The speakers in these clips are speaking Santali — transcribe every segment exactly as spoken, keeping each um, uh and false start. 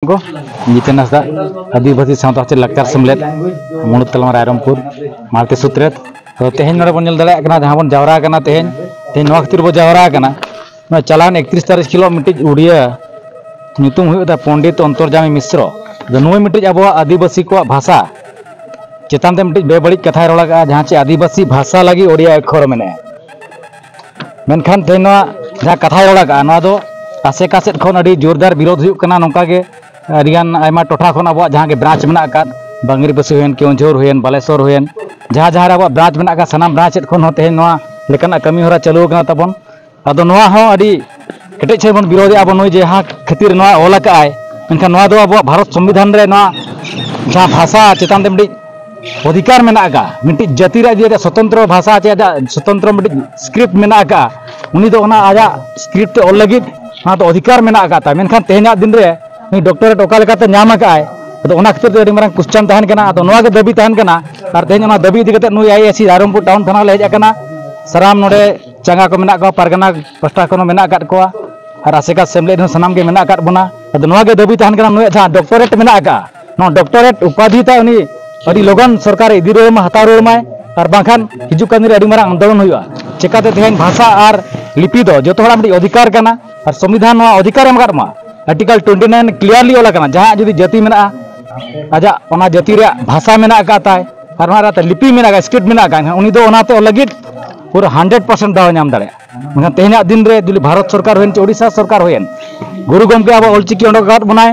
ᱠᱚ, ᱡᱤᱛᱮᱱ ᱦᱟᱸᱥᱫᱟ, ᱟᱹᱫᱤᱵᱟᱹᱥᱤ ᱥᱟᱶᱛᱟ ᱥᱮ ᱞᱟᱠᱪᱟᱨ ᱥᱮᱢᱞᱮᱫ, ᱢᱩᱬᱩᱫ ᱛᱟᱞᱢᱟ ᱨᱟᱭᱨᱚᱝᱯᱩᱨ, ᱢᱟᱨᱛᱮ ᱥᱩᱛᱨᱮᱛ᱾ ᱛᱚ, ᱛᱮᱦᱮᱧ ᱱᱚᱰᱮ ᱵᱚᱱ ᱧᱮᱞ ᱫᱟᱲᱮᱭᱟᱜ ᱠᱟᱱᱟ, ᱡᱟᱦᱟᱸ ᱵᱚᱱ ᱡᱟᱣᱨᱟ ᱟᱠᱟᱱᱟ ᱛᱮᱦᱮᱧ, ᱛᱮᱦᱮᱧ ᱱᱚᱣᱟ ᱠᱷᱟᱹᱛᱤᱨ ᱵᱚ ᱡᱟᱣᱨᱟ ᱟᱠᱟᱱᱟ, ᱱᱚᱣᱟ ᱪᱟᱞᱟᱣᱮᱱ ᱮᱠᱛᱨᱤᱥ ᱛᱟᱹᱨᱤᱠᱷ ᱦᱤᱞᱳᱜ ᱢᱤᱫᱴᱤᱡ ᱩᱲᱤᱭᱟ ᱧᱩᱛᱩᱢ ᱦᱩᱭᱩᱜ ᱛᱟᱭᱟ ᱯᱚᱱᱰᱤᱛ ᱚᱱᱛᱚᱨᱡᱟᱢᱤ ᱢᱤᱥᱨᱚ᱾ ᱟᱫᱚ ᱱᱩᱭ ᱢᱤᱫᱴᱤᱡ ᱟᱵᱚᱣᱟᱜ ᱟᱹᱫᱤᱵᱟᱹᱥᱤ ᱠᱚᱣᱟᱜ ᱵᱷᱟᱥᱟ ᱪᱮᱛᱟᱱ ᱛᱮ ᱢᱤᱫᱴᱤᱡ ᱵᱮᱵᱟᱹᱲᱤᱡ ᱠᱟᱛᱷᱟᱭ ᱨᱚᱲ ᱟᱠᱟᱫᱼᱟ, ᱡᱟᱦᱟᱸ ᱪᱮ ᱟᱹᱫᱤᱵᱟᱹᱥᱤ ᱵᱷᱟᱥᱟ ᱞᱟᱹᱜᱤᱫ ᱳᱰᱤᱭᱟ ᱚᱠᱠᱷᱚᱨ ᱢᱮᱱᱟᱜᱼᱟ᱾ ᱢᱮᱱᱠᱷᱟᱱ ᱛᱮᱦᱮᱧ ᱱᱚᱣᱟ ᱡᱟᱦᱟᱸ ᱠᱟᱛᱷᱟᱭ ᱨᱚᱲ ᱟᱠᱟᱫᱼᱟ, ᱱᱚᱣᱟ ᱫᱚ ᱟᱥᱮᱠᱟ ᱥᱮᱫ ᱠᱷᱚᱱ ᱟᱹᱰᱤ ᱡᱳᱨᱫᱟᱨ ᱵᱤᱨᱳᱫᱷ ᱦᱩᱭᱩᱜ ᱠᱟᱱᱟ᱾ ᱱᱚᱝᱠᱟ ᱜᱮ ᱟᱹᱰᱤᱜᱟᱱ ᱟᱭᱢᱟ ᱴᱚᱴᱷᱟ ᱠᱷᱚᱱ ᱟᱵᱚᱣᱟᱜ ᱡᱟᱦᱟᱸ ᱜᱮ ᱵᱨᱟᱧᱪ ᱢᱮᱱᱟᱜ ᱟᱠᱟᱫ, ᱵᱟᱝᱨᱤᱯᱟᱹᱥᱤ ᱦᱩᱭᱮᱱ, ᱠᱮᱣᱚᱱᱡᱷᱳᱨ ᱦᱩᱭᱮᱱ, ᱵᱟᱞᱮᱥᱚᱨ ᱦᱩᱭᱮᱱ, ᱡᱟᱦᱟᱸ ᱡᱟᱦᱟᱸ ᱨᱮ ᱟᱵᱚᱣᱟᱜ ᱵᱨᱟᱧᱪ ᱢᱮᱱᱟᱜ ᱟᱠᱟᱫ, ᱥᱟᱱᱟᱢ ᱵᱨᱟᱧᱪ ᱥᱮᱫ ᱠᱷᱚᱱ ᱦᱚᱸ ᱛᱮᱦᱮᱧ ᱱᱚᱣᱟ ᱞᱮᱠᱟᱱᱟᱜ ᱠᱟᱹᱢᱤ ᱦᱚᱨᱟ ᱪᱟᱹᱞᱩ ᱟᱠᱟᱱᱟ ᱛᱟᱵᱚᱱ᱾ ᱟᱫᱚ ᱱᱚᱣᱟ ᱦᱚᱸ ᱟᱹᱰᱤ ᱠᱮᱴᱮᱡ ᱥᱟᱺᱦᱤᱡ ᱵᱚᱱ ᱵᱤᱨᱳᱫᱮᱜᱼᱟ ᱟᱵᱚ, ᱱᱩᱭ ᱡᱮ ᱡᱟᱦᱟᱸ ᱠᱷᱟᱹᱛᱤᱨ ᱱᱚᱣᱟ ᱚᱞ ᱟᱠᱟᱫ ᱟᱭ, ᱢᱮᱱᱠᱷᱟᱱ ᱱᱚᱣᱟ ᱫᱚ ᱟᱵᱚᱣᱟᱜ ᱵᱷᱟᱨᱚᱛ ᱥᱚᱝᱵᱤᱫᱷᱟᱱ ᱨᱮ ᱱᱚᱣᱟ ᱡᱟᱦᱟᱸ ᱵᱷᱟᱥᱟ ᱪᱮᱛᱟᱱ ᱨᱮ ᱢᱤᱫᱴᱤᱡ ᱚᱫᱷᱤᱠᱟᱨ ᱢᱮᱱᱟᱜ ᱟᱠᱟᱫᱼᱟ, ᱢᱤᱫᱴᱤᱡ ᱡᱟᱹᱛᱤ ᱨᱮᱭᱟᱜ ᱡᱩᱫᱤ ᱟᱡᱟᱜ ᱥᱚᱛᱚᱱᱛᱨᱚ ᱵᱷᱟᱥᱟ ᱪᱮ ᱟᱡᱟᱜ ᱥᱚᱛᱚᱱᱛᱨᱚ ᱢᱤᱫᱴᱤᱡ ᱥᱠᱨᱤᱯᱴ ᱢᱮᱱᱟᱜ ᱟᱠᱟᱫᱼᱟ, ᱩᱱᱤ ᱫᱚ ᱚᱱᱟ ᱟᱡᱟᱜ ᱥᱠᱨᱤᱯᱴ ᱛᱮ ᱚᱞ ᱞᱟᱹᱜᱤᱫ ᱚᱱᱟ ᱫᱚ ᱚᱫᱷᱤᱠᱟᱨ ᱢᱮᱱᱟᱜ ᱟᱠᱟᱫ ᱛᱟᱭ᱾ ᱢᱮᱱᱠᱷᱟᱱ ᱛᱮᱦᱮᱧᱟᱜ ᱫᱤᱱ ᱨᱮ ᱱᱩᱭ ᱰᱚᱠᱴᱚᱨᱮᱴ ᱚᱠᱟ ᱞᱮᱠᱟᱛᱮ ᱧᱟᱢ ᱟᱠᱟᱫ ᱟᱭ, ᱟᱫᱚ ᱚᱱᱟ ᱠᱷᱟᱹᱛᱤᱨ ᱛᱮ ᱟᱹᱰᱤ ᱢᱟᱨᱟᱝ ᱠᱚᱥᱪᱟᱱ ᱛᱟᱦᱮᱱ ᱠᱟᱱᱟ᱾ ᱟᱫᱚ ᱱᱚᱣᱟ ᱜᱮ ᱫᱟᱹᱵᱤ ᱛᱟᱦᱮᱱ ᱠᱟᱱᱟ᱾ ᱟᱨ ᱛᱮᱦᱮᱧ ᱚᱱᱟ ᱫᱟᱹᱵᱤ ᱤᱫᱤ ᱠᱟᱛᱮ ᱱᱩᱭ ᱟᱭ ᱮ ᱥᱤ ᱨᱟᱭᱨᱚᱝᱯᱩᱨ ᱴᱟᱣᱩᱱ ᱛᱷᱟᱱᱟ ᱞᱮ ᱦᱮᱡ ᱟᱠᱟᱱᱟ᱾ ᱥᱟᱱᱟᱢ ᱱᱚᱰᱮ ᱪᱟᱸᱜᱟ ᱠᱚ ᱢᱮᱱᱟᱜ ᱠᱚᱣᱟ, ᱯᱟᱨᱜᱟᱱᱟ ᱯᱟᱥᱴᱟ ᱠᱷᱚᱱ ᱦᱚᱸ ᱢᱮᱱᱟᱜ ᱟᱠᱟᱫ ᱠᱚᱣᱟ, ᱟᱨ ᱟᱥᱮᱠᱟ ᱥᱮᱢᱞᱮᱫ ᱦᱚᱸ ᱥᱟᱱᱟᱢ ᱜᱮ ᱢᱮᱱᱟᱜ ᱟᱠᱟᱫ ᱵᱚᱱᱟ᱾ ᱟᱫᱚ ᱱᱚᱣᱟ ᱜᱮ ᱫᱟᱹᱵᱤ ᱛᱟᱦᱮᱱ ᱠᱟᱱᱟ, ᱱᱩᱭᱟᱜ ᱡᱟᱦᱟᱸ ᱰᱚᱠᱴᱚᱨᱮᱴ ᱢᱮᱱᱟᱜ ᱟᱠᱟᱫᱼᱟ, ᱱᱚᱣᱟ ᱰᱚᱠᱴᱚᱨᱮᱴ ᱩᱯᱟᱫᱷᱤ ᱛᱟᱭ ᱩᱱᱤ ᱟᱹᱰᱤ ᱞᱚᱜᱚᱱ ᱥᱚᱨᱠᱟᱨ ᱤᱫᱤ ᱨᱩᱣᱟᱹᱲ ᱢᱟ, ᱦᱟᱛᱟᱣ ᱨᱩᱣᱟᱹᱲ ᱢᱟᱭ, ᱟᱨ ᱵᱟᱝᱠᱷᱟᱱ ᱦᱤᱡᱩᱜ ᱠᱟᱱ ᱫᱤᱱ ᱨᱮ ᱟᱹᱰᱤ ᱢᱟᱨᱟᱝ ᱟᱱᱫᱳᱞᱚᱱ ᱦᱩᱭᱩᱜᱼᱟ᱾ ᱪᱮᱠᱟᱛᱮ ᱛᱮᱦᱮᱧ ᱵᱷᱟᱥᱟ ᱟᱨ ᱞᱤᱯᱤ ᱫᱚ ᱡᱚᱛᱚ ᱦᱚᱲᱟᱜ ᱢᱤᱫᱴᱤᱡ ᱚᱫᱷᱤᱠᱟᱨ ᱠᱟᱱᱟ, ᱟᱨ ᱥᱚᱝᱵᱤᱫᱷᱟᱱ ᱱᱚᱣᱟ ᱚᱫᱷᱤᱠᱟᱨ ᱮᱢ ᱟᱠᱟᱫ ᱵᱚᱱᱟ, ᱟᱨᱴᱤᱠᱟᱞ ᱴᱩᱭᱮᱱᱴᱤ ᱱᱟᱭᱤᱱ ᱠᱞᱤᱭᱟᱨᱞᱤ ᱚᱞ ᱟᱠᱟᱱᱟ, ᱡᱟᱦᱟᱸᱭᱟᱜ ᱡᱩᱫᱤ ᱡᱟᱹᱛᱤ ᱢᱮᱱᱟᱜᱼᱟ, ᱟᱡᱟᱜ ᱚᱱᱟ ᱡᱟᱹᱛᱤ ᱨᱮᱭᱟᱜ ᱵᱷᱟᱥᱟ ᱢᱮᱱᱟᱜ ᱟᱠᱟᱫ ᱛᱟᱭ, ᱟᱨ ᱚᱱᱟ ᱨᱮᱭᱟᱜ ᱞᱤᱯᱤ ᱢᱮᱱᱟᱜ ᱟᱠᱟᱫ, ᱥᱠᱨᱤᱯᱴ ᱢᱮᱱᱟᱜ ᱟᱠᱟᱫ, ᱮᱱᱠᱷᱟᱱ ᱩᱱᱤ ᱫᱚ ᱚᱱᱟᱛᱮ ᱚᱞ ᱞᱟᱹᱜᱤᱫ ᱯᱩᱨᱟᱹ ᱦᱟᱱᱰᱨᱮᱰ ᱯᱟᱨᱥᱮᱱᱴ ᱫᱟᱣ ᱧᱟᱢ ᱫᱟᱲᱮᱭᱟᱜᱼᱟ᱾ ᱢᱮᱱᱠᱷᱟᱱ ᱛᱮᱦᱮᱧᱟᱜ ᱫᱤᱱ ᱨᱮ ᱡᱩᱫᱤ ᱵᱷᱟᱨᱚᱛ ᱥᱚᱨᱠᱟᱨ ᱦᱩᱭᱮᱱ ᱪᱮ ᱳᱰᱤᱥᱟ ᱥᱚᱨᱠᱟᱨ ᱦᱩᱭᱮᱱ, ᱜᱩᱨᱩ ᱜᱚᱢᱠᱮ ᱟᱵᱚ ᱚᱞᱪᱤᱠᱤ ᱚᱰᱚᱠ ᱟᱠᱟᱫ ᱵᱚᱱᱟᱭ,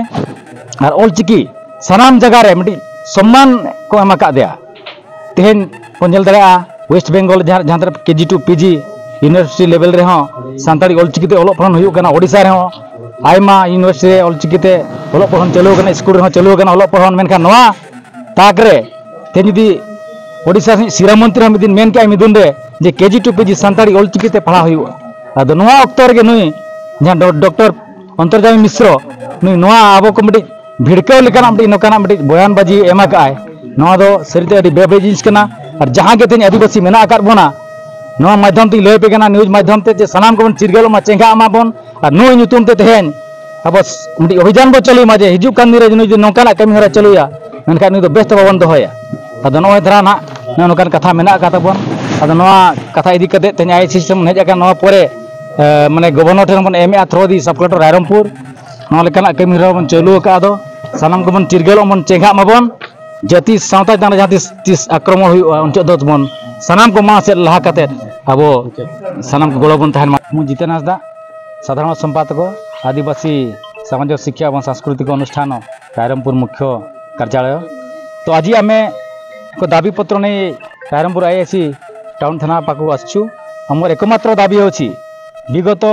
ᱟᱨ ᱚᱞᱪᱤᱠᱤ ᱥᱟᱱᱟᱢ ᱡᱟᱭᱜᱟ ᱨᱮ ᱢᱤᱫᱴᱤᱡ ᱥᱚᱢᱢᱟᱱ ᱠᱚ ᱮᱢ ᱟᱠᱟᱫᱮᱭᱟ᱾ ᱛᱮᱦᱮᱧ ᱵᱚᱱ ᱧᱮᱞ ᱫᱟᱲᱮᱭᱟᱜᱼᱟ, ᱳᱭᱮᱥᱴ ᱵᱮᱝᱜᱚᱞ ᱡᱟᱦᱟᱸ, ᱡᱟᱦᱟᱸ ᱛᱤᱱᱟᱹᱜ ᱠᱮ ᱡᱤ ᱴᱩ ᱯᱤ ᱡᱤ ᱤᱭᱩᱱᱤᱵᱷᱟᱨᱥᱤᱴᱤ ᱞᱮᱵᱮᱞ ᱨᱮᱦᱚᱸ ᱥᱟᱱᱛᱟᱲᱤ ᱚᱞᱪᱤᱠᱤ ᱛᱮ ᱚᱞᱚᱜ ᱯᱟᱲᱦᱟᱣ ᱦᱩᱭᱩᱜ ᱠᱟᱱᱟ᱾ ᱳᱰᱤᱥᱟ ᱨᱮᱦᱚᱸ ᱟᱭᱢᱟ ᱤᱭᱩᱱᱤᱵᱷᱟᱨᱥᱤᱴᱤ ᱨᱮ ᱚᱞᱪᱤᱠᱤ ᱛᱮ ᱚᱞᱚᱜ ᱯᱟᱲᱦᱟᱣ ᱪᱟᱹᱞᱩ ᱟᱠᱟᱱᱟ, ᱥᱠᱩᱞ ᱨᱮᱦᱚᱸ ᱪᱟᱹᱞᱩ ᱟᱠᱟᱱᱟ ᱚᱞᱚᱜ ᱯᱟᱲᱦᱟᱣ᱾ ᱢᱮᱱᱠᱷᱟᱱ ᱱᱚᱣᱟ ᱛᱟᱠ ᱨᱮ ᱛᱮᱦᱮᱧ ᱡᱩᱫᱤ ᱳᱰᱤᱥᱟ ᱨᱤᱱᱤᱡ ᱥᱤᱨᱟ ᱢᱚᱱᱛᱨᱤ ᱦᱚᱸ ᱢᱤᱫ ᱫᱤᱱ ᱢᱮᱱ ᱠᱮᱜᱼᱟᱭ ᱢᱤᱫ ᱫᱤᱱ ᱨᱮ J K G two P G Santali Ol Chiki ᱛᱮ ᱯᱟᱲᱦᱟᱣ ᱦᱩᱭᱩᱜᱼᱟ, ᱟᱫᱚ ᱱᱚᱣᱟ ᱚᱠᱛᱚ ᱨᱮᱜᱮ ᱱᱩᱭ ᱡᱟᱦᱟᱸ ᱰᱚ-, ᱰᱚᱠᱴᱚᱨ ᱚᱱᱛᱚᱨᱡᱟᱢᱤ ᱢᱤᱥᱨᱚ, ᱱᱩᱭ ᱱᱚᱣᱟ ᱟᱵᱚ ᱠᱚ ᱢᱤᱫᱴᱤᱡ ᱵᱷᱤᱲᱠᱟᱹᱣ ᱞᱮᱠᱟᱱᱟᱜ ᱢᱤᱫᱴᱤᱡ ᱱᱚᱝᱠᱟᱱᱟᱜ ᱢᱤᱫᱴᱤᱡ ᱵᱚᱭᱟᱱ ᱵᱟᱡᱤ ᱮᱢ ᱟᱠᱟᱫᱼᱟᱭ, ᱱᱚᱣᱟ ᱫᱚ ᱥᱟᱹᱨᱤᱛᱮ ᱟᱹᱰᱤ ᱵᱮᱵᱟᱹᱲᱤᱡ ᱡᱤᱱᱤᱥ ᱠᱟᱱᱟ᱾ ᱟᱨ ᱡᱟᱦᱟᱸ ᱜᱮ ᱛᱮᱦᱮᱧ ᱟᱹᱫᱤᱵᱟᱹᱥᱤ ᱢᱮᱱᱟᱜ ᱟᱠᱟᱫ ᱵᱚᱱᱟ, ᱱᱚᱣᱟ ᱢᱟᱫᱽᱫᱷᱚᱢ ᱛᱮᱧ ᱞᱟᱹᱭ ᱟᱯᱮ ᱠᱟᱱᱟ, ᱱᱤᱭᱩᱡᱽ ᱢᱟᱫᱽᱫᱷᱚᱢ ᱛᱮ, ᱡᱮ ᱥᱟᱱᱟᱢ ᱠᱚᱵᱚᱱ ᱪᱤᱨᱜᱟᱹᱞᱚᱜ ᱢᱟ, ᱪᱮᱸᱜᱷᱟᱜ ᱢᱟᱵᱚᱱ᱾ ᱟᱨ ᱱᱩᱭ ᱧᱩᱛᱩᱢ ᱛᱮ ᱛᱮᱦᱮᱧ ᱟᱵᱚ ᱢᱤᱫᱴᱤᱡ ᱚᱵᱷᱤᱡᱟᱱ ᱵᱚ ᱪᱟᱹᱞᱩᱭ ᱢᱟ ᱡᱮ ᱦᱤᱡᱩᱜ ᱠᱟᱱ ᱫᱤᱱ ᱨᱮ ᱱᱩᱭ ᱡᱩᱫᱤ ᱱᱚᱝᱠᱟᱱᱟᱜ ᱠᱟᱹᱢᱤ ᱦᱚᱨᱟ ᱪᱟᱹᱞᱩᱭᱟ, ᱢᱮᱱᱠᱷᱟᱱ ᱱᱩᱭ ᱫᱚ ᱵᱮᱥ ᱛᱮ ᱵᱟᱵᱚᱱ ᱫᱚᱦᱚᱭᱟ᱾ ᱟᱫᱚ ᱱᱚᱜᱼᱚᱭ ᱫᱷᱟᱨᱟ ᱱᱟᱦᱟᱜ ᱱᱚᱜᱼᱚ ᱱᱚᱝᱠᱟᱱ ᱠᱟᱛᱷᱟ ᱢᱮᱱᱟᱜ ᱟᱠᱟᱫ ᱛᱟᱵᱚᱱ᱾ ᱟᱫᱚ ᱱᱚᱣᱟ ᱠᱟᱛᱷᱟ ᱤᱫᱤ ᱠᱟᱛᱮ ᱛᱮᱦᱮᱧ ᱟᱭ ᱥᱤ ᱥᱮᱢ ᱦᱮᱡ ᱟᱠᱟᱱ ᱱᱚᱣᱟ ᱯᱚᱨᱮ, ᱮ, ᱢᱟᱱᱮ ᱜᱚᱵᱷᱚᱨᱱᱚᱨ ᱴᱷᱮᱱ ᱵᱚᱱ ᱮᱢᱮᱫᱼᱟ through the sub collector Rairangpur. ᱱᱚᱣᱟ ᱞᱮᱠᱟᱱᱟᱜ ᱠᱟᱹᱢᱤ ᱦᱚᱨᱟ ᱵᱚᱱ ᱪᱟᱹᱞᱩ ᱟᱠᱟᱫ᱾ ᱟᱫᱚ ᱥᱟᱱᱟᱢ ᱠᱚᱵᱚᱱ ᱪᱤᱨᱜᱟᱹᱞᱚᱜ ᱵᱚᱱ, ᱪᱮᱸᱜᱷᱟᱜ ᱢᱟᱵᱚᱱ᱾ ᱡᱟᱹᱛᱤ ᱥᱟᱶᱛᱟ ᱪᱮᱛᱟᱱ ᱨᱮ ᱡᱟᱦᱟᱸ ᱛᱤᱥ, ᱛᱤᱥ ᱟᱠᱨᱚᱢᱚᱱ ᱦᱩᱭᱩᱜᱼᱟ, ᱩᱱ ᱡᱚᱦᱚᱜ ᱫᱚ ᱵᱚᱱ ᱥᱟᱱᱟᱢ ᱠᱚ ᱢᱟᱲᱟᱝ ᱥᱮᱫ ᱞᱟᱦᱟ ᱠᱟᱛᱮ ᱟᱵᱚ ᱥᱟᱱᱟᱢ ᱠᱚ ᱜᱚᱲᱚ ᱵᱚᱱ ᱛᱟᱦᱮᱱ ᱢᱟ᱾ ᱢᱩ ᱡᱤᱛᱮᱱ ᱦᱟᱸᱥᱫᱟ, ᱥᱟᱫᱷᱟᱨᱚᱱ ᱥᱚᱢᱯᱟᱫᱚᱠ, ᱟᱹᱫᱤᱵᱟᱹᱥᱤ ᱥᱟᱢᱟᱡᱽ ᱥᱤᱠᱠᱷᱟ ᱮᱵᱚᱝ ᱥᱟᱝᱥᱠᱨᱤᱛᱤᱠ ᱚᱱᱩᱥᱴᱷᱟᱱ, ᱨᱟᱭᱨᱚᱝᱯᱩᱨ ᱢᱩᱠᱷᱭᱚ ᱠᱟᱨᱡᱟᱞᱚᱭ᱾ ᱛᱚ ᱟᱡᱤ ᱟᱢᱮ ᱠᱚ ᱫᱟᱵᱤ ᱯᱚᱛᱨᱚ ᱱᱮᱭ ᱨᱟᱭᱨᱚᱝᱯᱩᱨ ᱟᱭ ᱟᱭ ᱥᱤ ᱴᱟᱣᱩᱱ ᱛᱷᱟᱱᱟ ᱯᱟᱠᱩ ᱟᱥᱪᱩ, ᱟᱢᱚᱨ ᱮᱠᱢᱟᱛᱨᱚ ᱫᱟᱵᱤ ହେଉଛି ବିଗତ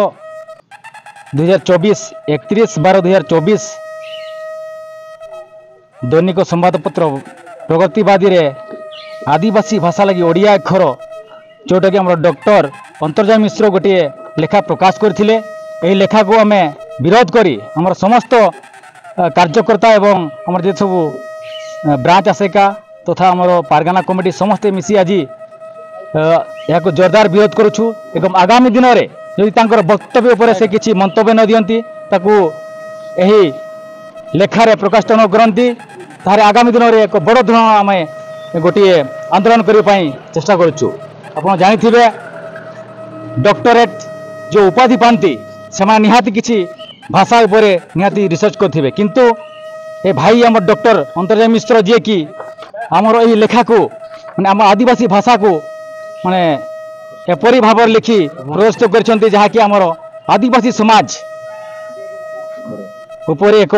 ଦୁଇ ହଜାର ଚବିଶ, ଏକତିରିଶ ବାର ଦୁଇ ହଜାର ଚବିଶ, ଦୈନିକ ସମ୍ବାଦପତ୍ର ପ୍ରଗତିବାଦୀରେ ଆଦିବାସୀ ଭାଷା ଲାଗି ଓଡ଼ିଆ ଅକ୍ଷର, ଯେଉଁଟାକି ଆମର ଡକ୍ଟର ଅନ୍ତର୍ଯ୍ୟାମୀ ମିଶ୍ର ଗୋଟିଏ ଲେଖା ପ୍ରକାଶ କରିଥିଲେ। ଏହି ଲେଖାକୁ ଆମେ ବିରୋଧ କରି ଆମର ସମସ୍ତ, ଅ, କାର୍ଯ୍ୟକର୍ତ୍ତା ଏବଂ ଆମର ଯେ ସବୁ, ଅ, ବ୍ରାଞ୍ଚ ଆସେକା ତଥା ଆମର ପାରଗାନା କମିଟି ସମସ୍ତେ ମିଶି ଆଜି, ଅ, ଏହାକୁ ଜୋରଦାର ବିରୋଧ କରୁଛୁ ଏବଂ ଆଗାମୀ ଦିନରେ ଯଦି ତାଙ୍କର ବକ୍ତବ୍ୟ ଉପରେ ସେ କିଛି ମନ୍ତବ୍ୟ ନ ଦିଅନ୍ତି, ତାକୁ ଏହି ଲେଖାରେ ପ୍ରକାଶିତ ନ କରନ୍ତି, ତାହେଲେ ଆଗାମୀ ଦିନରେ ଏକ ବଡ଼ ଧରଣ ଆମେ ଗୋଟିଏ ଆନ୍ଦୋଳନ କରିବା ପାଇଁ ଚେଷ୍ଟା କରୁଛୁ। ଆପଣ ଜାଣିଥିବେ, ଡକ୍ଟରେଟ୍ ଯେଉଁ ଉପାଧି ପାଆନ୍ତି, ସେମାନେ ନିହାତି କିଛି ଭାଷା ଉପରେ ନିହାତି ରିସର୍ଚ୍ଚ କରିଥିବେ, କିନ୍ତୁ ଏ ଭାଇ ଆମର ଡକ୍ଟର ଅନ୍ତର୍ଯ୍ୟାମୀ ମିଶ୍ର, ଯିଏକି ଆମର ଏହି ଲେଖାକୁ, ମାନେ ଆମ ଆଦିବାସୀ ଭାଷାକୁ, ମାନେ ଏପରି ଭାବରେ ଲେଖି ପ୍ରଦର୍ଶିତ କରିଛନ୍ତି, ଯାହାକି ଆମର ଆଦିବାସୀ ସମାଜ ଉପରେ ଏକ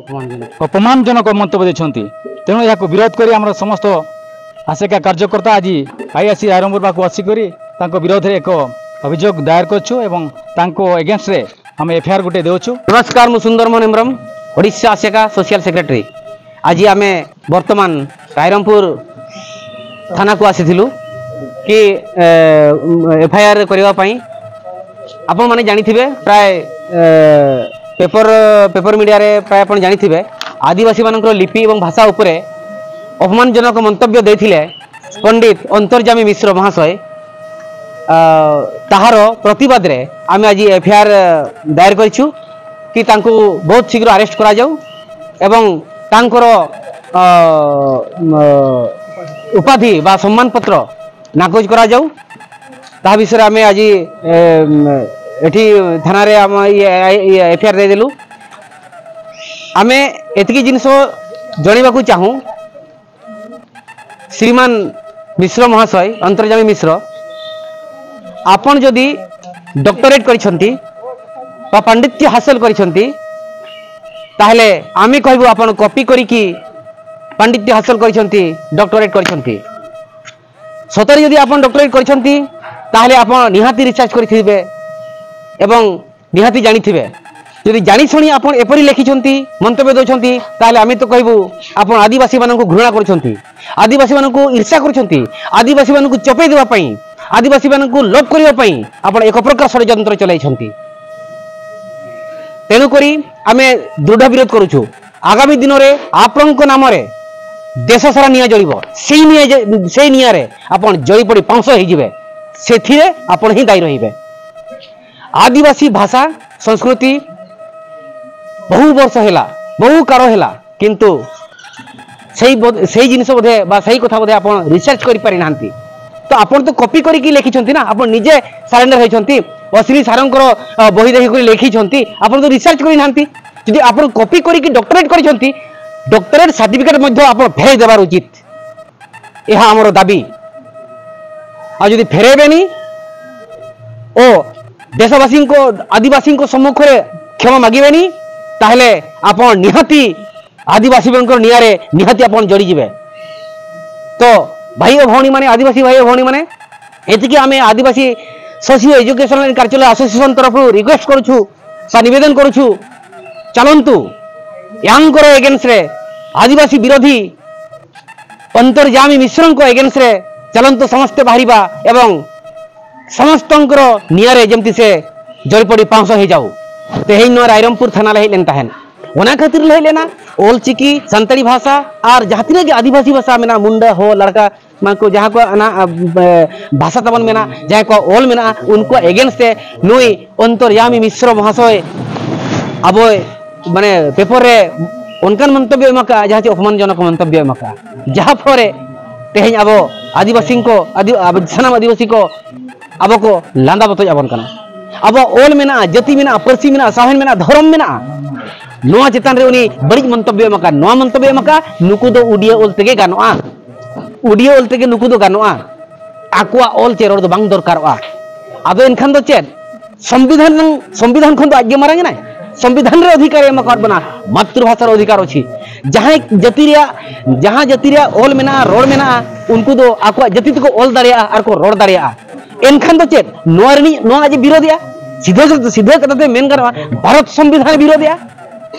ଅପମାନଜନକ। ଅପମାନଜନକ ମନ୍ତବ୍ୟ ଦେଇଛନ୍ତି। ତେଣୁ ଏହାକୁ ବିରୋଧ କରି ଆମର ସମସ୍ତ ଆସେକା କାର୍ଯ୍ୟକର୍ତ୍ତା ଆଜି ଆଇ ଆଇ ସି ରାଇରଙ୍ଗପୁର ପାଖକୁ ଆସିକରି ତାଙ୍କ ବିରୋଧରେ ଏକ ଅଭିଯୋଗ ଦାୟର କରିଛୁ ଏବଂ ତାଙ୍କ ଏଗେନଷ୍ଟରେ ଆମେ ଏଫ୍ ଆଇ ଆର୍ ଗୋଟେ ଦେଉଛୁ। ନମସ୍କାର, ମୁଁ ସୁନ୍ଦର Mohan Hembram, Odisha ASECA social secretary. ଆଜି ଆମେ ବର୍ତ୍ତମାନ ରାଇରଙ୍ଗପୁର ଥାନାକୁ ଆସିଥିଲୁ କି, ଏ, ଏଫ୍ ଆଇ ଆର୍ କରିବା ପାଇଁ। ଆପଣମାନେ ଜାଣିଥିବେ, ପ୍ରାୟ, ଏ, ପେପର, ପେପର ମିଡ଼ିଆରେ ପ୍ରାୟ ଆପଣ ଜାଣିଥିବେ, ଆଦିବାସୀମାନଙ୍କର ଲିପି ଏବଂ ଭାଷା ଉପରେ ଅପମାନଜନକ ମନ୍ତବ୍ୟ ଦେଇଥିଲେ ପଣ୍ଡିତ ଅନ୍ତର୍ଯ୍ୟାମୀ ମିଶ୍ର ମହାଶୟ। ଅ, ତାହାର ପ୍ରତିବାଦରେ ଆମେ ଆଜି ଏଫ୍ ଆଇ ଆର୍ ଦାୟର କରିଛୁ। କି ତାଙ୍କୁ ବହୁତ ଶୀଘ୍ର ଆରେଷ୍ଟ କରାଯାଉ ଏବଂ ତାଙ୍କର ଅ, ମ, ଉପାଧି ବା ସମ୍ମାନପତ୍ର ନାକଚ କରାଯାଉ। ତାହା ବିଷୟରେ ଆମେ ଆଜି ଏ, ମ, ଏଠି ଥାନାରେ ଆମ ଇଏ, ଇଏ ଏଫଆଇଆର ଦେଇଦେଲୁ। ଆମେ ଏତିକି ଜିନିଷ ଜଣାଇବାକୁ ଚାହୁଁ, ଶ୍ରୀମାନ ମିଶ୍ର ମହାଶୟ, ଅନ୍ତର୍ଯାମୀ ମିଶ୍ର, ଆପଣ ଯଦି ଡକ୍ଟରେଟ୍ କରିଛନ୍ତି ବା ପାଣ୍ଡିତ୍ୟ ହାସଲ କରିଛନ୍ତି, ତାହେଲେ ଆମେ କହିବୁ ଆପଣ କପି କରିକି ପାଣ୍ଡିତ୍ୟ ହାସଲ କରିଛନ୍ତି, ଡକ୍ଟରେଟ୍ କରିଛନ୍ତି। ସତରେ ଯଦି ଆପଣ ଡକ୍ଟରେଟ୍ କରିଛନ୍ତି, ତାହେଲେ ଆପଣ ନିହାତି ରିସର୍ଚ୍ଚ କରିଥିବେ ଏବଂ ନିହାତି ଜାଣିଥିବେ। ଯଦି ଜାଣିଶୁଣି ଆପଣ ଏପରି ଲେଖିଛନ୍ତି, ମନ୍ତବ୍ୟ ଦେଉଛନ୍ତି, ତାହେଲେ ଆମେ ତ କହିବୁ ଆପଣ ଆଦିବାସୀମାନଙ୍କୁ ଘୃଣା କରୁଛନ୍ତି, ଆଦିବାସୀମାନଙ୍କୁ ଈର୍ଷା କରୁଛନ୍ତି, ଆଦିବାସୀମାନଙ୍କୁ ଚପେଇ ଦେବା ପାଇଁ, ଆଦିବାସୀମାନଙ୍କୁ ଲୋପ କରିବା ପାଇଁ ଆପଣ ଏକ ପ୍ରକାର ଷଡ଼ଯନ୍ତ୍ର ଚଲାଇଛନ୍ତି। ତେଣୁକରି ଆମେ ଦୃଢ଼ ବିରୋଧ କରୁଛୁ। ଆଗାମୀ ଦିନରେ ଆପଣଙ୍କ ନାମରେ ଦେଶ ସାରା ନିଆଁ ଜଳିବ। ସେଇ ନିଆଁ ଯେ- ସେଇ ନିଆଁରେ ଆପଣ ଜଳି ପଡ଼ି ପାଉଁଶ ହେଇଯିବେ। ସେଥିରେ ଆପଣ ହିଁ ଦାୟୀ ରହିବେ। ଆଦିବାସୀ ଭାଷା ସଂସ୍କୃତି ବହୁ ବର୍ଷ ହେଲା, ବହୁ କାଳ ହେଲା, କିନ୍ତୁ ସେଇ ବୋ- ସେଇ ଜିନିଷ ବୋଧେ ବା ସେଇ କଥା ବୋଧେ ଆପଣ ରିସର୍ଚ୍ଚ କରିପାରିନାହାନ୍ତି। ତ ଆପଣ ତ କପି କରିକି ଲେଖିଛନ୍ତି ନା, ଆପଣ ନିଜେ ସରେଣ୍ଡର ହେଇଛନ୍ତି, ଅଶ୍ବିନୀ ସାରଙ୍କର ଅ, ବହି ଦେଖିକରି ଲେଖିଛନ୍ତି, ଆପଣ ତ ରିସର୍ଚ୍ଚ କରିନାହାନ୍ତି। ଯଦି ଆପଣ କପି କରିକି ଡକ୍ଟରେଟ୍ କରିଛନ୍ତି, ଡକ୍ଟରେଟ୍ ସାର୍ଟିଫିକେଟ୍ ମଧ୍ୟ ଆପଣ ଫେରାଇ ଦେବାର ଉଚିତ, ଏହା ଆମର ଦାବି। ଆଉ ଯଦି ଫେରାଇବେନି ଓ ଦେଶବାସୀଙ୍କ, ଆଦିବାସୀଙ୍କ ସମ୍ମୁଖରେ କ୍ଷମା ମାଗିବେନି, ତାହେଲେ ଆପଣ ନିହାତି ଆଦିବାସୀମାନଙ୍କର ନିଆଁରେ ନିହାତି ଆପଣ ଜଳିଯିବେ। ତ ଭାଇ ଓ ଭଉଣୀମାନେ, ଆଦିବାସୀ ଭାଇ ଓ ଭଉଣୀମାନେ, ଏତିକି ଆମେ Adivasi socio educational and cultural association ତରଫରୁ ରିକ୍ୱେଷ୍ଟ କରୁଛୁ ବା ନିବେଦନ କରୁଛୁ, ଚାଲନ୍ତୁ ୟାଙ୍କର ଏଗେନଷ୍ଟରେ, ଆଦିବାସୀ ବିରୋଧୀ ଅନ୍ତର୍ଯାମୀ ମିଶ୍ରଙ୍କ ଏଗେନଷ୍ଟରେ ଚାଲନ୍ତୁ ସମସ୍ତେ ବାହାରିବା ଏବଂ ସମସ୍ତଙ୍କର ନିଆଁରେ ଯେମିତି ସେ ଜଳିପଡ଼ି ପାଉଁଶ ହେଇଯାଉ। ᱛᱮᱦᱮᱧ ᱱᱚᱣᱟ ᱨᱟᱭᱨᱚᱝᱯᱩᱨ ᱛᱷᱟᱱᱟ ᱞᱮ ᱦᱮᱡ ᱞᱮᱱ ᱛᱟᱦᱮᱸᱫ, ᱚᱱᱟ ᱠᱷᱟᱹᱛᱤᱨ ᱞᱮ ᱦᱮᱡ ᱞᱮᱱᱟ, ᱚᱞ ᱪᱤᱠᱤ, ᱥᱟᱱᱛᱟᱲᱤ ᱵᱷᱟᱥᱟ ᱟᱨ ᱡᱟᱦᱟᱸ ᱛᱤᱱᱟᱹᱜ ᱜᱮ ᱟᱹᱫᱤᱵᱟᱹᱥᱤ ᱵᱷᱟᱥᱟ ᱢᱮᱱᱟᱜᱼᱟ, ᱢᱩᱱᱰᱟᱹ, ᱦᱳ, ᱞᱟᱲᱠᱟ, ᱢᱟᱱᱠᱚ ᱡᱟᱦᱟᱸ ᱠᱚᱣᱟᱜ ᱚᱱᱟ ᱟ, ᱵᱷᱟᱥᱟ ᱛᱟᱵᱚᱱ ᱢᱮᱱᱟᱜᱼᱟ, ᱡᱟᱦᱟᱸᱭ ᱠᱚᱣᱟᱜ ᱚᱞ ᱢᱮᱱᱟᱜᱼᱟ, ᱩᱱᱠᱩᱣᱟᱜ ᱮᱜᱮᱱᱥᱴ ᱛᱮ ᱱᱩᱭ ᱚᱱᱛᱚᱨᱭᱟᱢᱤ ᱢᱤᱥᱨᱚ ᱢᱚᱦᱟᱥᱚᱭ ᱟᱵᱚ ᱢᱟᱱᱮ ᱯᱮᱯᱟᱨ ᱨᱮ ᱚᱱᱠᱟᱱ ᱢᱚᱱᱛᱚᱵᱵᱭᱚ ᱮᱢ ᱟᱠᱟᱫᱼᱟ, ᱡᱟᱦᱟᱸ ᱪᱮ ᱚᱯᱚᱢᱟᱱᱡᱚᱱᱚᱠ ᱢᱚᱱᱛᱚᱵᱵᱭᱚ ᱮᱢ ᱟᱠᱟᱫᱼᱟ, ᱡᱟᱦᱟᱸ ᱯᱷᱚᱞᱚ ᱨᱮ ᱛᱮᱦᱮᱧ ᱟᱵᱚ ᱟᱹᱫᱤᱵᱟᱹᱥᱤ ᱠᱚ, ᱟᱹᱫᱤ-, ᱟᱵᱚ ᱥᱟᱱᱟᱢ ᱟᱹᱫᱤᱵᱟᱹᱥᱤ ᱠᱚ ᱟᱵᱚ ᱠᱚ ᱞᱟᱸᱫᱟ ᱵᱚᱛᱚᱡ ᱟᱵᱚᱱ ᱠᱟᱱᱟ᱾ ᱟᱵᱚᱣᱟᱜ ᱚᱞ ᱢᱮᱱᱟᱜᱼᱟ, ᱡᱟᱹᱛᱤ ᱢᱮᱱᱟᱜᱼᱟ, ᱯᱟᱹᱨᱥᱤ ᱢᱮᱱᱟᱜᱼᱟ, ᱥᱟᱶᱦᱮᱫ ᱢᱮᱱᱟᱜᱼᱟ, ᱫᱷᱚᱨᱚᱢ ᱢᱮᱱᱟᱜᱼᱟ᱾ ᱱᱚᱣᱟ ᱪᱮᱛᱟᱱ ᱨᱮ ᱩᱱᱤ ᱵᱟᱹᱲᱤᱡ ᱢᱚᱱᱛᱚᱵᱵᱭᱚ ᱮᱢ ᱟᱠᱟᱫ, ᱱᱚᱣᱟ ᱢᱚᱱᱛᱚᱵᱵᱭᱚ ᱮᱢ ᱟᱠᱟᱫ, ᱱᱩᱠᱩ ᱫᱚ ᱩᱰᱤᱭᱟᱹ ᱚᱞ ᱛᱮᱜᱮ ᱜᱟᱱᱚᱜᱼᱟ, ᱩᱰᱤᱭᱟᱹ ᱚᱞ ᱛᱮᱜᱮ ᱱᱩᱠᱩ ᱫᱚ ᱜᱟᱱᱚᱜᱼᱟ, ᱟᱠᱚᱣᱟᱜ ᱚᱞ ᱪᱮ ᱨᱚᱲ ᱫᱚ ᱵᱟᱝ ᱫᱚᱨᱠᱟᱨᱚᱜᱼᱟ᱾ ᱟᱫᱚ ᱮᱱᱠᱷᱟᱱ ᱫᱚ ᱪᱮᱫ? ᱥᱚᱝᱵᱤᱫᱷᱟᱱ, ᱥᱚᱝᱵᱤᱫᱷᱟᱱ ᱠᱷᱚᱱ ᱫᱚ ᱟᱡ ᱜᱮ ᱢᱟᱨᱟᱝ ᱮᱱᱟᱭ? ᱥᱚᱝᱵᱤᱫᱷᱟᱱ ᱨᱮ ᱚᱫᱷᱤᱠᱟᱨ ᱮ ᱮᱢ ᱟᱠᱟᱫ ᱵᱚᱱᱟ, ᱢᱟᱛᱨᱤᱵᱷᱟᱥᱟ ᱨᱮ ᱚᱫᱷᱤᱠᱟᱨ ᱚᱪᱷᱤ᱾ ᱡᱟᱦᱟᱸᱭ ᱡᱟᱹᱛᱤ ᱨᱮᱭᱟᱜ, ᱡᱟᱦᱟᱸ ᱡᱟᱹᱛᱤ ᱨᱮᱭᱟᱜ ᱚᱞ ᱢᱮᱱᱟᱜᱼᱟ, ᱨᱚᱲ ᱢᱮᱱᱟᱜᱼᱟ, ᱩᱱᱠᱩ ᱫᱚ ᱟᱠᱚᱣᱟᱜ ᱡᱟᱹᱛᱤ ᱛᱮᱠᱚ ᱚᱞ ᱫᱟᱲᱮᱭᱟᱜᱼᱟ ᱟᱨ ᱠᱚ ᱨᱚᱲ ᱫᱟᱲᱮᱭᱟᱜᱼᱟ᱾ ᱮᱱᱠᱷᱟᱱ ᱫᱚ ᱪᱮᱫ ᱱᱚᱣᱟ ᱨᱤᱱᱤᱡ, ᱱᱚᱣᱟ ᱟᱡ ᱮ ᱵᱤᱨᱳᱫᱷᱮᱜᱼᱟ? ᱥᱤᱫᱷᱟᱹ, ᱥᱤᱫᱷᱟᱹ ᱠᱟᱛᱷᱟ ᱛᱮ ᱢᱮᱱ ᱜᱟᱱᱚᱜᱼᱟ, ᱵᱷᱟᱨᱚᱛ ᱥᱚᱝᱵᱤᱫᱷᱟᱱ ᱮ ᱵᱤᱨᱳᱫᱷᱮᱜᱼᱟ᱾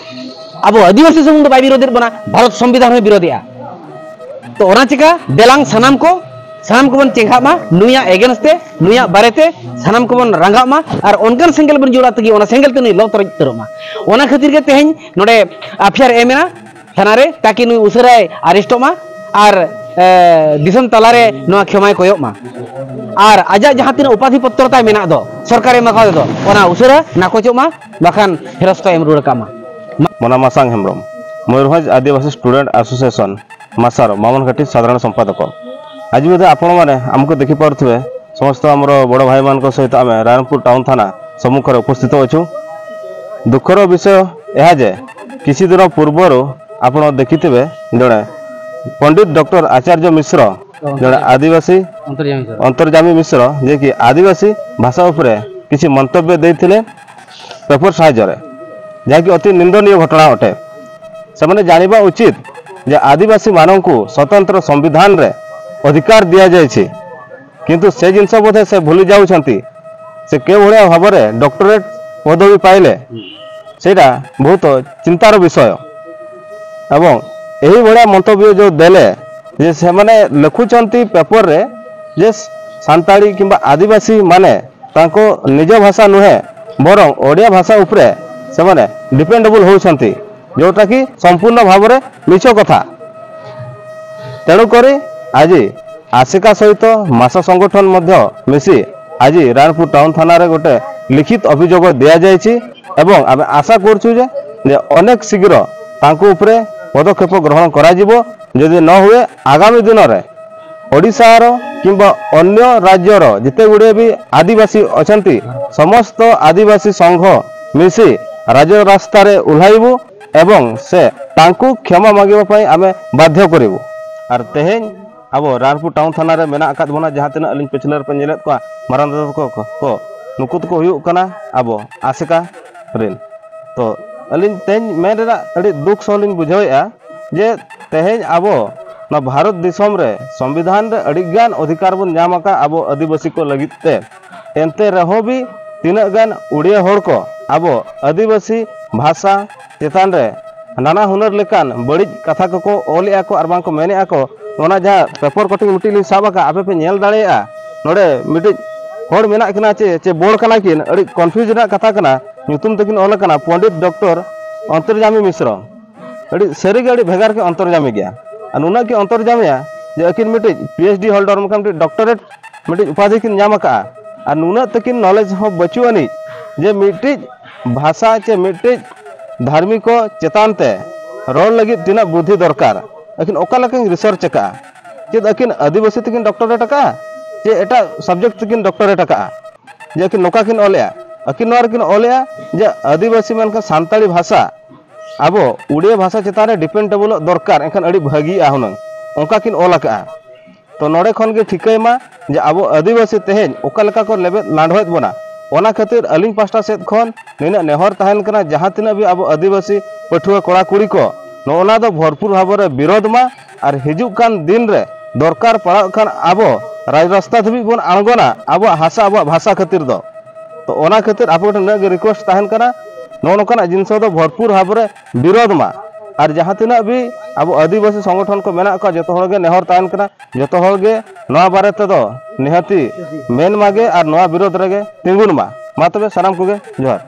ᱟᱵᱚ ᱟᱹᱫᱤᱵᱟᱹᱥᱤ ᱥᱩᱢᱩᱝ ᱫᱚ ᱵᱟᱭ ᱵᱤᱨᱳᱫᱷᱮᱫ ᱵᱚᱱᱟ, ᱵᱷᱟᱨᱚᱛ ᱥᱚᱝᱵᱤᱫᱷᱟᱱ ᱦᱚᱸᱭ ᱵᱤᱨᱳᱫᱷᱮᱜᱼᱟ᱾ ᱛᱚ ᱚᱱᱟ ᱪᱤᱠᱟ ᱫᱮᱞᱟᱝ ᱥᱟᱱᱟᱢ ᱠᱚ, ᱥᱟᱱᱟᱢ ᱠᱚᱵᱚᱱ ᱪᱮᱸᱜᱷᱟᱜ ᱢᱟ ᱱᱩᱭᱟᱜ against ᱛᱮ, ᱱᱩᱭᱟᱜ ᱵᱟᱨᱮᱛᱮ ᱥᱟᱱᱟᱢ ᱠᱚᱵᱚᱱ ᱨᱟᱸᱜᱟᱜ ᱢᱟ ᱟᱨ ᱚᱱᱠᱟᱱ ᱥᱮᱸᱜᱮᱞ ᱵᱚᱱ ᱡᱩᱞᱟ ᱛᱮᱜᱮ ᱚᱱᱟ ᱥᱮᱸᱜᱮᱞ ᱛᱮ ᱱᱩᱭ ᱞᱚ ᱛᱚᱨᱚᱡ ᱩᱛᱟᱹᱨᱚᱜ ᱢᱟ᱾ ᱚᱱᱟ ᱠᱷᱟᱹᱛᱤᱨ ᱜᱮ ᱛᱮᱦᱮᱧ ᱱᱚᱰᱮ ᱮᱯᱷ ᱟᱭ ᱟᱨ ᱮᱢ ᱮᱱᱟ ᱛᱷᱟᱱᱟ ᱨᱮ, ᱛᱟᱠᱤ ᱱᱩᱭ ᱩᱥᱟᱹᱨᱟᱭ ᱟᱨᱮᱥᱴᱚᱜ ᱢᱟ ᱟᱨ, ᱮ, ᱫᱤᱥᱚᱢ ᱛᱟᱞᱟᱨᱮ ᱱᱚᱣᱟ ᱠᱷᱮᱢᱟᱭ ᱠᱚᱭᱚᱜ ᱢᱟ ᱟᱨ ᱟᱡᱟᱜ ᱡᱟᱦᱟᱸ ᱛᱤᱱᱟᱹᱜ ᱩᱯᱟᱫᱷᱤ ᱯᱚᱛᱨᱚ ᱛᱟᱭ ᱢᱮᱱᱟᱜ ᱫᱚ ᱥᱚᱨᱠᱟᱨ ᱮᱢ ᱟᱠᱟᱫ ᱫᱚ, ᱚᱱᱟ ᱩᱥᱟᱹᱨᱟ ᱱᱟᱠᱚᱪᱚᱜ ᱢᱟ, ᱵᱟᱠᱷᱟᱱ ᱯᱷᱮᱨᱚᱥᱛᱚ ᱮᱢ ᱨᱩᱣᱟᱹᱲ ᱠᱟᱜ ᱢᱟ᱾ ᱢᱚᱱᱟ ᱢᱟᱥᱟᱝ ᱦᱮᱢᱵᱨᱚᱢ, ᱢᱚᱭᱩᱨᱵᱷᱚᱸᱡᱽ ᱟᱹᱫᱤᱵᱟᱹᱥᱤ ᱥᱴᱩᱰᱮᱱᱴ ᱟᱥᱳᱥᱤᱭᱮᱥᱚᱱ, ମାସାର ମାମନଘାଟି ସାଧାରଣ ସମ୍ପାଦକ। ଆଜି ବୋଧେ ଆପଣମାନେ ଆମକୁ ଦେଖିପାରୁଥିବେ, ସମସ୍ତ ଆମର ବଡ଼ ଭାଇମାନଙ୍କ ସହିତ ଆମେ ରାୟରଙ୍ଗପୁର ଟାଉନ ଥାନା ସମ୍ମୁଖରେ ଉପସ୍ଥିତ ଅଛୁ। ଦୁଃଖର ବିଷୟ ଏହା ଯେ କିଛି ଦିନ ପୂର୍ବରୁ ଆପଣ ଦେଖିଥିବେ, ଜଣେ ପଣ୍ଡିତ ଡକ୍ଟର ଆଚାର୍ଯ୍ୟ ମିଶ୍ର, ଜଣେ ଆଦିବାସୀ ଅନ୍ତର୍ଯ୍ୟାମୀ ସାର୍। ଅନ୍ତର୍ଯ୍ୟାମୀ ମିଶ୍ର, ଯିଏକି ଆଦିବାସୀ ଭାଷା ଉପରେ କିଛି ମନ୍ତବ୍ୟ ଦେଇଥିଲେ ପେପର ସାହାଯ୍ୟରେ, ଯାହାକି ଅତି ନିନ୍ଦନୀୟ ଘଟଣା ଅଟେ। ସେମାନେ ଜାଣିବା ଉଚିତ ଯେ ଆଦିବାସୀମାନଙ୍କୁ ସ୍ୱତନ୍ତ୍ର ସମ୍ବିଧାନରେ ଅଧିକାର ଦିଆଯାଇଛି, କିନ୍ତୁ ସେ ଜିନିଷ ବୋଧେ ସେ ଭୁଲି ଯାଉଛନ୍ତି। ସେ କେଉଁଭଳିଆ ଭାବରେ ଡକ୍ଟରେଟ ପଦବୀ ପାଇଲେ, ସେଇଟା ବହୁତ ଚିନ୍ତାର ବିଷୟ। ଏବଂ ଏହିଭଳିଆ ମନ୍ତବ୍ୟ ଯେଉଁ ଦେଲେ, ଯେ ସେମାନେ ଲେଖୁଛନ୍ତି ପେପରରେ ଯେ ସାନ୍ତାଳୀ କିମ୍ବା ଆଦିବାସୀମାନେ ତାଙ୍କ ନିଜ ଭାଷା ନୁହେଁ, ବରଂ ଓଡ଼ିଆ ଭାଷା ଉପରେ ସେମାନେ ଡିପେଣ୍ଡେବୁଲ ହେଉଛନ୍ତି, ଯେଉଁଟାକି ସମ୍ପୂର୍ଣ୍ଣ ଭାବରେ ମିଛ କଥା। ତେଣୁକରି ଆଜି ଆସିକା ସହିତ ମାସା ସଂଗଠନ ମଧ୍ୟ ମିଶି ଆଜି ରାୟରଙ୍ଗପୁର ଟାଉନ ଥାନାରେ ଗୋଟେ ଲିଖିତ ଅଭିଯୋଗ ଦିଆଯାଇଛି। ଏବଂ ଆମେ ଆଶା କରୁଛୁ ଯେ ଯେ ଅନେକ ଶୀଘ୍ର ତାଙ୍କ ଉପରେ ପଦକ୍ଷେପ ଗ୍ରହଣ କରାଯିବ। ଯଦି ନ ହୁଏ, ଆଗାମୀ ଦିନରେ ଓଡ଼ିଶାର କିମ୍ବା ଅନ୍ୟ ରାଜ୍ୟର ଯେତେଗୁଡ଼ିଏ ବି ଆଦିବାସୀ ଅଛନ୍ତି, ସମସ୍ତ ଆଦିବାସୀ ସଂଘ ମିଶି ରାଜରାସ୍ତାରେ ଓହ୍ଲାଇବୁ ଏବଂ ସେ ତାଙ୍କୁ କ୍ଷମା ମାଗିବା ପାଇଁ ଆମେ ବାଧ୍ୟ କରିବୁ। ᱟᱨ ᱛᱮᱦᱮᱧ ᱟᱵᱚ ᱨᱟᱭᱨᱚᱝᱯᱩᱨ ᱴᱟᱣᱩᱱ ᱛᱷᱟᱱᱟ ᱨᱮ ᱢᱮᱱᱟᱜ ᱟᱠᱟᱫ ᱵᱚᱱᱟ, ᱡᱟᱦᱟᱸ ᱛᱤᱱᱟᱹᱜ ᱟᱹᱞᱤᱧ ᱯᱟᱹᱪᱷᱞᱟᱹ ᱨᱮᱯᱮ ᱧᱮᱞᱮᱫ ᱠᱚᱣᱟ ᱢᱟᱨᱟᱝ ᱫᱟᱫᱟ ᱛᱟᱠᱚ ᱠᱚ, ᱱᱩᱠᱩ ᱫᱚᱠᱚ ᱦᱩᱭᱩᱜ ᱠᱟᱱᱟ ᱟᱵᱚ ᱟᱥᱮᱠᱟ ᱨᱮᱱ᱾ ᱛᱚ ᱟᱹᱞᱤᱧ ᱛᱮᱦᱮᱧ ᱢᱮᱱ ᱨᱮᱱᱟᱜ ᱟᱹᱰᱤ ᱫᱩᱠ ᱥᱚᱦ ᱞᱤᱧ ᱵᱩᱡᱷᱟᱹᱣᱮᱫᱼᱟ ᱡᱮ ᱛᱮᱦᱮᱧ ᱟᱵᱚ ᱱᱚᱣᱟ ᱵᱷᱟᱨᱚᱛ ᱫᱤᱥᱚᱢ ᱨᱮ ᱥᱚᱝᱵᱤᱫᱷᱟᱱ ᱨᱮ ᱟᱹᱰᱤᱜᱟᱱ ᱚᱫᱷᱤᱠᱟᱨ ᱵᱚᱱ ᱧᱟᱢ ᱟᱠᱟᱫ ᱟᱵᱚ ᱟᱹᱫᱤᱵᱟᱹᱥᱤ ᱠᱚ ᱞᱟᱹᱜᱤᱫ ᱛᱮ᱾ ᱮᱱᱛᱮ ᱨᱮᱦᱚᱸ ᱵᱤ ᱛᱤᱱᱟᱹᱜ ᱜᱟᱱ ᱩᱲᱤᱭᱟᱹ ᱦᱚᱲ ᱠᱚ ᱟᱵᱚ ᱟᱹᱫᱤᱵᱟᱹᱥᱤ ᱵᱷᱟᱥᱟ ᱪᱮᱛᱟᱱ ᱨᱮ ᱱᱟᱱᱟ ᱦᱩᱱᱟᱹᱨ ᱞᱮᱠᱟᱱ ᱵᱟᱹᱲᱤᱡ ᱠᱟᱛᱷᱟ ᱠᱚᱠᱚ ᱚᱞᱮᱜᱼᱟ ᱠᱚ ᱟᱨ ᱵᱟᱝ ᱠᱚ ᱢᱮᱱᱮᱜᱼᱟ ᱠᱚ᱾ ᱚᱱᱟ ᱡᱟᱦᱟᱸ ᱯᱮᱯᱟᱨ ᱠᱟᱴᱤᱝ ᱢᱤᱫᱴᱤᱡ ᱞᱤᱧ ᱥᱟᱵ ᱟᱠᱟᱫ, ᱟᱯᱮ ᱯᱮ ᱧᱮᱞ ᱫᱟᱲᱮᱭᱟᱜᱼᱟ, ᱱᱚᱰᱮ ᱢᱤᱫᱴᱤᱡ ᱦᱚᱲ ᱢᱮᱱᱟᱜ ᱠᱤᱱᱟ ᱪᱮ ᱪᱮ ᱵᱚᱲ ᱠᱟᱱᱟ ᱠᱤᱱ, ᱟᱹᱰᱤ ᱠᱚᱱᱯᱷᱤᱭᱩᱡᱽ ᱨᱮᱱᱟᱜ ᱠᱟᱛᱷᱟ ᱠᱟᱱᱟ᱾ ᱧᱩᱛᱩᱢ ᱛᱟᱹᱠᱤᱱ ᱚᱞ ᱟᱠᱟᱱᱟ ᱯᱚᱱᱰᱤᱛ ᱰᱚᱠᱴᱚᱨ ᱚᱱᱛᱚᱨᱡᱟᱢᱤ ᱢᱤᱥᱨᱚ᱾ ᱟᱹᱰᱤ ᱥᱟᱹᱨᱤᱜᱮ ᱟᱹᱰᱤ ᱵᱷᱮᱜᱟᱨ ᱠᱤᱱ ᱚᱱᱛᱚᱨᱡᱟᱢᱤ ᱜᱮᱭᱟ᱾ ᱟᱨ ᱱᱩᱱᱟᱹᱜ ᱠᱤᱱ ᱚᱱᱛᱚᱨᱡᱟᱢᱤᱭᱟ ᱡᱮ ᱟᱹᱠᱤᱱ ᱢᱤᱫᱴᱤᱡ ᱯᱤ ᱮᱭᱤᱪ ᱰᱤ ᱦᱳᱞᱰᱟᱨ, ᱢᱮᱱᱠᱷᱟᱱ ᱢᱤᱫᱴᱤᱡ ᱰᱚᱠᱴᱚᱨᱮᱴ ᱢᱤᱫᱴᱤᱡ ᱩᱯᱟᱫᱷᱤ ᱠᱤᱱ ᱧᱟᱢ ᱟᱠᱟᱫᱼᱟ᱾ ᱟᱨ ᱱᱩᱱᱟᱹᱜ ᱛᱟᱹᱠᱤᱱ ᱱᱚᱞᱮᱡᱽ ᱦᱚᱸ ᱵᱟᱹᱪᱩᱜ ᱟᱹᱱᱤᱡ ᱡᱮ ᱢᱤᱫᱴᱤᱡ ᱵᱷᱟᱥᱟ ᱪᱮ ᱢᱤᱫᱴᱤᱡ ᱫᱷᱟᱨᱢᱤᱠ ᱠᱚ ᱪᱮᱛᱟᱱ ᱛᱮ ᱨᱚᱲ ᱞᱟᱹᱜᱤᱫ ᱛᱤᱱᱟᱹᱜ ᱵᱩᱫᱽᱫᱷᱤ ᱫᱚᱨᱠᱟᱨ᱾ ᱟᱹᱠᱤᱱ ᱚᱠᱟ ᱞᱮᱠᱟᱧ ᱨᱤᱥᱟᱨᱪ ᱟᱠᱟᱫᱼᱟ, ᱪᱮᱫ ᱟᱹᱠᱤᱱ ᱟᱹᱫᱤᱵᱟᱹᱥᱤ ᱛᱮᱠᱤᱱ ᱰᱚᱠᱴᱚᱨᱮᱴ ᱟᱠᱟᱫᱼᱟ ᱪᱮ ᱮᱴᱟᱜ ᱥᱟᱵᱡᱮᱠᱴ ᱛᱮᱠᱤᱱ ᱰᱚᱠᱴᱚᱨᱮᱴ ᱟᱠᱟᱫᱼᱟ? ᱡᱮ ᱟᱹᱠᱤᱱ ᱱᱚᱝᱠᱟ ᱠᱤᱱ ᱚᱞᱮᱜᱼᱟ, ᱟᱹᱠᱤᱱ ᱱᱚᱣᱟ ᱨᱮᱠᱤᱱ ᱚᱞᱮᱜᱼᱟ ᱡᱮ ᱟᱹᱫᱤᱵᱟᱹᱥᱤ ᱢᱮᱱᱠᱷᱟᱱ ᱥᱟᱱᱛᱟᱲᱤ ᱵᱷᱟᱥᱟ ᱟᱵᱚ ᱩᱲᱤᱭᱟ ᱵᱷᱟᱥᱟ ᱪᱮᱛᱟᱱ ᱨᱮ ᱰᱤᱯᱮᱱᱰᱮᱵᱚᱞᱚᱜ ᱫᱚᱨᱠᱟᱨ, ᱮᱱᱠᱷᱟᱱ ᱟᱹᱰᱤ ᱵᱷᱟᱹᱜᱤᱜᱼᱟ ᱦᱩᱱᱟᱹᱝ, ᱚᱱᱠᱟ ᱠᱤᱱ ᱚᱞ ᱟᱠᱟᱫᱼᱟ᱾ ᱛᱚ ᱱᱚᱰᱮ ᱠᱷᱚᱱ ᱜᱮ ᱴᱷᱤᱠᱟᱹᱭ ᱢᱟ ᱡᱮ ᱟᱵᱚ ᱟᱹᱫᱤᱵᱟᱹᱥᱤ ᱛᱮᱦᱮᱧ ᱚᱠᱟ ᱞᱮᱠᱟ ᱠᱚ ᱞᱮᱵᱮᱫ ᱞᱟᱸᱰᱷᱚᱭᱮᱫ ᱵᱚᱱᱟ᱾ ᱚᱱᱟ ᱠᱷᱟᱹᱛᱤᱨ ᱟᱹᱞᱤᱧ ᱯᱟᱥᱴᱟ ᱥᱮᱫ ᱠᱷᱚᱱ ᱱᱤᱱᱟᱹᱜ ᱱᱮᱦᱚᱨ ᱛᱟᱦᱮᱱ ᱠᱟᱱᱟ, ᱡᱟᱦᱟᱸ ᱛᱤᱱᱟᱹᱜ ᱵᱤ ᱟᱵᱚ ᱟᱹᱫᱤᱵᱟᱹᱥᱤ ᱯᱟᱹᱴᱷᱩᱣᱟᱹ ᱠᱚᱲᱟ ᱠᱩᱲᱤ ᱠᱚ ᱱᱚᱜᱼᱚ ᱱᱟ ᱫᱚ ᱵᱷᱚᱨᱯᱩᱨ ᱵᱷᱟᱵᱚ ᱨᱮ ᱵᱤᱨᱳᱫᱷ ᱢᱟ, ᱟᱨ ᱦᱤᱡᱩᱜ ᱠᱟᱱ ᱫᱤᱱ ᱨᱮ ᱫᱚᱨᱠᱟᱨ ᱯᱟᱲᱟᱜ ᱠᱷᱟᱱ ᱟᱵᱚ ᱨᱟᱡᱽ ᱨᱟᱥᱛᱟ ᱫᱷᱟᱹᱵᱤᱡ ᱵᱚᱱ ᱟᱬᱜᱚᱱᱟ ᱟᱵᱚᱣᱟᱜ ᱦᱟᱥᱟ, ᱟᱵᱚᱣᱟᱜ ᱵᱷᱟᱥᱟ ᱠᱷᱟᱹᱛᱤᱨ ᱫᱚ᱾ ᱛᱚ ᱚᱱᱟ ᱠᱷᱟᱹᱛᱤᱨ ᱟᱯᱮ ᱠᱚᱴᱷᱮᱱ ᱱᱤᱱᱟᱹᱜ ᱜᱮ ᱨᱤᱠᱩᱭᱮᱥᱴ ᱛᱟᱦᱮᱱ ᱠᱟᱱᱟ, ᱱᱚᱜᱼᱚ ᱱᱚᱝᱠᱟᱱᱟᱜ ᱡᱤᱱᱤᱥ ᱫᱚ ᱵᱷᱚᱨᱯᱩᱨ ᱵᱷᱟᱵᱽ ᱨᱮ ᱵᱤᱨᱳᱫᱷ ᱢᱟ᱾ ᱟᱨ ᱡᱟᱦᱟᱸ ᱛᱤᱱᱟᱹᱜ ᱵᱤ ᱟᱵᱚ ᱟᱹᱫᱤᱵᱟᱹᱥᱤ ᱥᱚᱝᱜᱚᱴᱷᱚᱱ ᱠᱚ ᱢᱮᱱᱟᱜ ᱠᱚᱣᱟ, ᱡᱚᱛᱚ ᱦᱚᱲ ᱜᱮ ᱱᱮᱦᱚᱨ ᱛᱟᱦᱮᱱ ᱠᱟᱱᱟ, ᱡᱚᱛᱚ ᱦᱚᱲ ᱜᱮ ᱱᱚᱣᱟ ᱵᱟᱨᱮ ᱛᱮᱫᱚ ᱱᱤᱦᱟᱹᱛᱤ ᱢᱮᱱ ᱢᱟᱜᱮ ᱟᱨ ᱱᱚᱣᱟ ᱵᱤᱨᱳᱫᱷ ᱨᱮᱜᱮ ᱛᱤᱸᱜᱩᱱ ᱢᱟ᱾ ᱢᱟ ᱛᱚᱵᱮ ᱥᱟᱱᱟᱢ ᱠᱚᱜᱮ ᱡᱚᱦᱟᱨ᱾